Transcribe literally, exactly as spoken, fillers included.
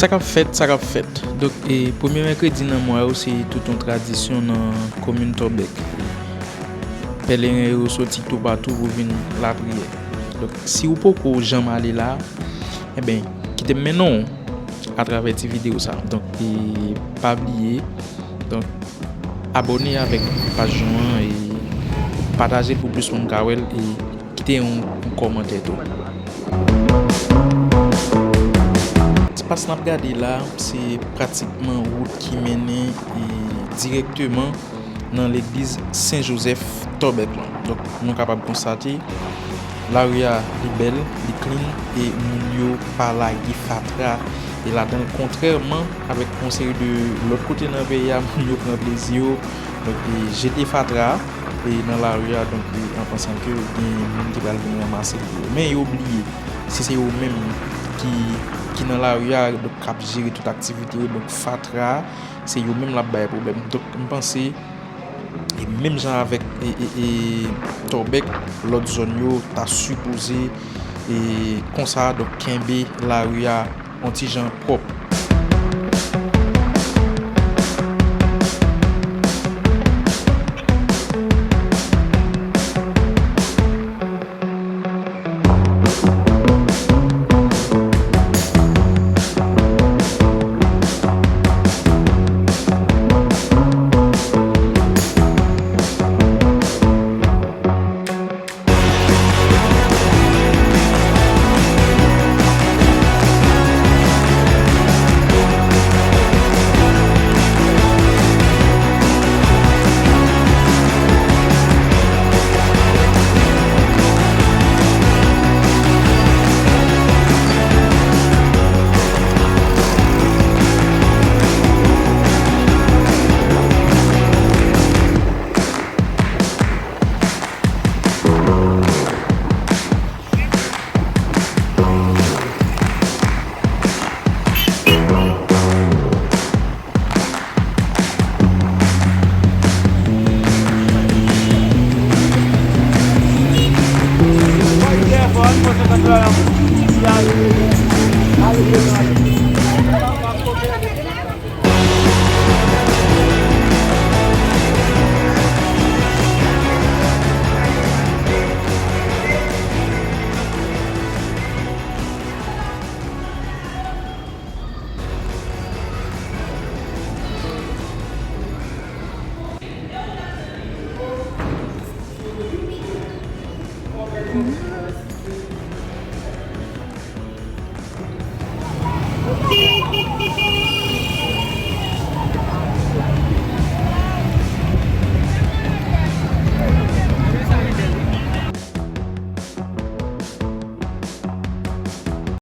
Sa k ap fèt, sa k ap fèt. Donk, e, premye mèkredi nan mwa yo, se tout yon tradisyon nan komin Tòbèk. Pèleren yo soti toupatou pou vin lapriyè. Donk, si w poko janm ale la, enben, kite m mennen w atravè ti videyo sa. Donk, e, pa bliye, donk, abòne avèk paj nou an e pataje l pou plis moun ka wè l e kite yon, yon kòmantè tou. Ti pas n ap gade la, se pratikman wout ki mennen e dirèkteman nan legliz Sen Jozèf Tòbèk lan. Donk, nou kapab konstate, lari a, li bèl, li clean, e moun yo pa lage fatra e ladan l, kontrèman avèk yon seri de lòt kote nan peyi a, moun yo pran plezi yo, donk, e jete fatra e nan lari a, donk, e an pansan ke gen moun ki pral vin ranmase l pou yo. Men yo bliye, si se yo menm ki, ki nan lari a, donk, k ap jere tout aktivite yo, donk, fatra, se yo menm l ap bay pwoblèm. Donk, m panse, e menm jan avèk, e, e, e, Tòbèk, lòt zòn yo ta sipoze, e, konsa, donk, kenbe lari a yon ti jan pwòp.